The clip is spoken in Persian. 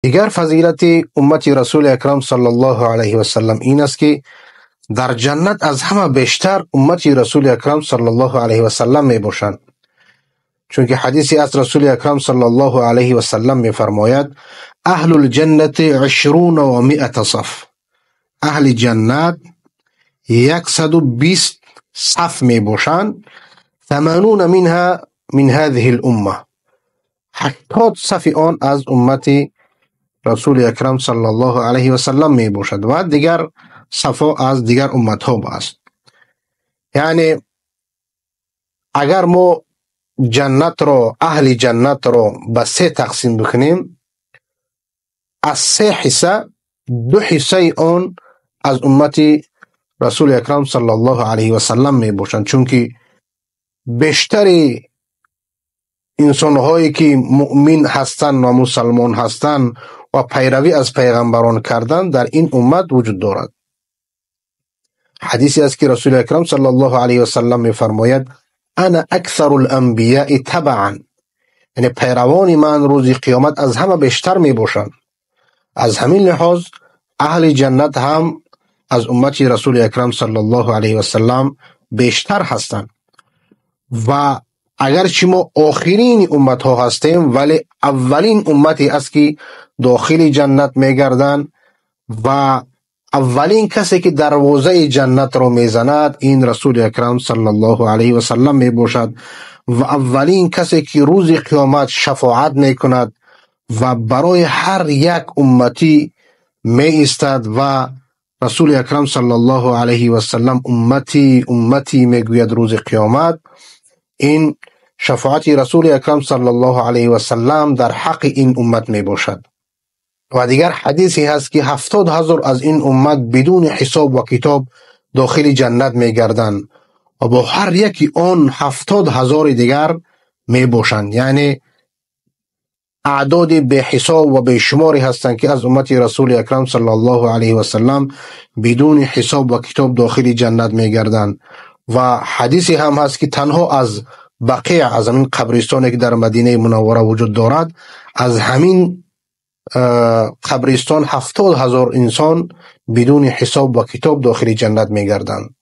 دیگر فضیلت امت رسول اکرم صلی الله علیه و سلم این است که در جنت از همه بیشتر امت رسول اکرم صلی الله علیه و سلم می باشند. چون که حدیثی از رسول اکرم صلی الله علیه و سلم می فرماید: اهل الجنة 120 صف. اهل جنت 120 صف می باشند. 80 منها من هذه الامة. 80 صف آن از امت رسول اکرم صلی الله علیه و سلم می باشد و دیگر صفا از دیگر امت ها است. یعنی اگر ما جنت را، اهل جنت را به سه تقسیم بکنیم، از سه حصه دو حصه آن از امت رسول اکرم صلی الله علیه و سلم می باشند، چون که بیشتر انسان هایی که مؤمن هستند و مسلمان هستند و پیروی از پیغمبران کردن در این امت وجود دارد. حدیثی است که رسول اکرم صلی الله علیه و سلم می فرماید: انا اکثر الانبیاء تبعا. یعنی پیروان من روز قیامت از همه بیشتر می باشند. از همین لحاظ اهل جنت هم از امت رسول اکرم صلی الله علیه و سلم بیشتر هستند. و اگرچه ما آخرین امت ها هستیم، ولی اولین امتی است که داخل جنت میگردند و اولین کسی که دروازه جنت را میزند این رسول اکرم صلی الله علیه و سلم می باشد و اولین کسی که روز قیامت شفاعت میکند و برای هر یک امتی می ایستد و رسول اکرم صلی الله علیه و سلم امتی امتی میگوید روز قیامت، این شفاعت رسول اکرم صلی الله علیه و سلم در حق این امت می باشد. و دیگر حدیثی هست که 70,000 از این امت بدون حساب و کتاب داخل جنت می گردند و با هر یکی آن 70,000 دیگر می باشند. یعنی اعداد به حساب و به شماری هستند که از امت رسول اکرم صلی الله علیه و سلم بدون حساب و کتاب داخل جنت می گردند. و حدیثی هم هست که تنها از بقیع، از همین قبرستانی که در مدینه منوره وجود دارد، از همین قبرستان 70,000 انسان بدون حساب و کتاب داخل جنت میگردند.